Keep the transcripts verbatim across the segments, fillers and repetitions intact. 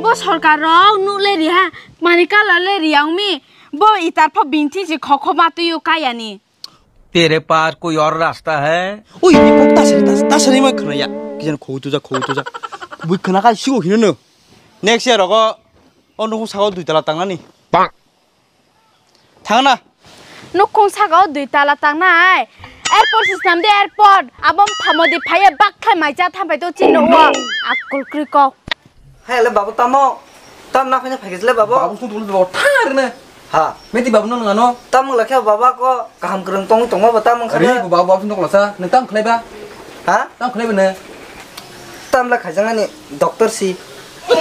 O sorkar rok nuk le ri ha, mani kala le ri ang mi. Bo itar pho binthi si khokho ma tuyu kaya ni. तेरे पास कोई और रास्ता है? Ui, ni kok ta sari, ta, ta sari ma khna ya. Kijan khou tuja, khou tuja. Bui khna ka sigo hino no. Next year rogo, o nukhung sago dui tala tangnani. Bang. Thangna. Nukhung sago dui tala tangnai. Airport system de airport. Abom phamodi phaiya bak thai mai cha thampai to chino wa. Akul kri ko. Hai le babu tamo. Tam na phanya phagis le babu. Babu sung tukul babu thar ne. Ha. Meti babu no ngano. Tam le khe baba ko kaham krung tong tong ma tam khare. Ari babu babu sung tukul sa. Nang tam khlai ba. Ha? Tam khlai ba ne. Tam le khajang ani doctor si. Boro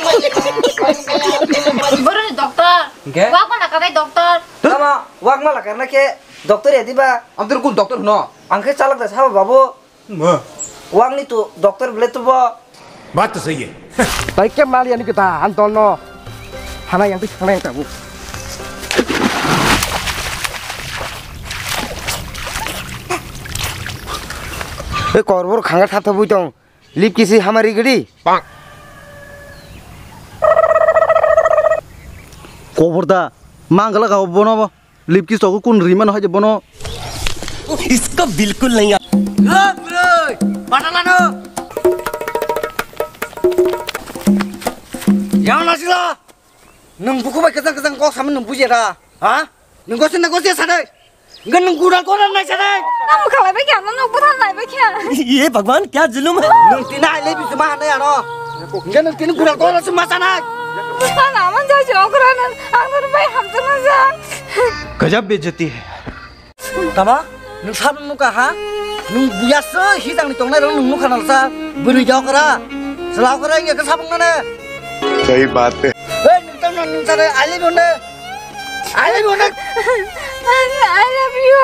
ni doctor. Hingke? Wak mana kabai doctor. Tama wak mala karna ke doctor ya diba. Am tu kun doctor no. Angke chalak da sabo babu. Mo. Wangni tu doctor bele tu bo. Baat to sahi hai. Tai ke mal yani kita anton no. Hana yang tu hana yang tabu. Eh, korbor khanga thap thap bui tong. Lip kisi hamari gidi. Kobor da, mangala ka bono bo. Lip kiss to kun rima no haje bono. इसको बिल्कुल नहीं आ- Bro, bro, bata lano. Yang nasila. Nung buku bai kejang kejang kok sama nung buji ra. Ha? Nung gosi nung gosi sadai. Nung gura gura nai sadai. Nang buka bai kya, nung buka nai bai kya. ये भगवान क्या जुल्म है। Nung tina ile bi suma nai ano. Nung tina gura gura suma sanai. Sana man jai jokra nan. Ang nung bai ham suma sa. गजब बेइज्जती है। Tama, nung sabung nukha ha? Nung buya se hijang ni tongnai rok nung nukha nalsa. Bwrwi jokra. Sela okra inge ke sabung nane. सही बात है। Hey, nung tamo nung sare, I love you ne. I love you ne. I love you.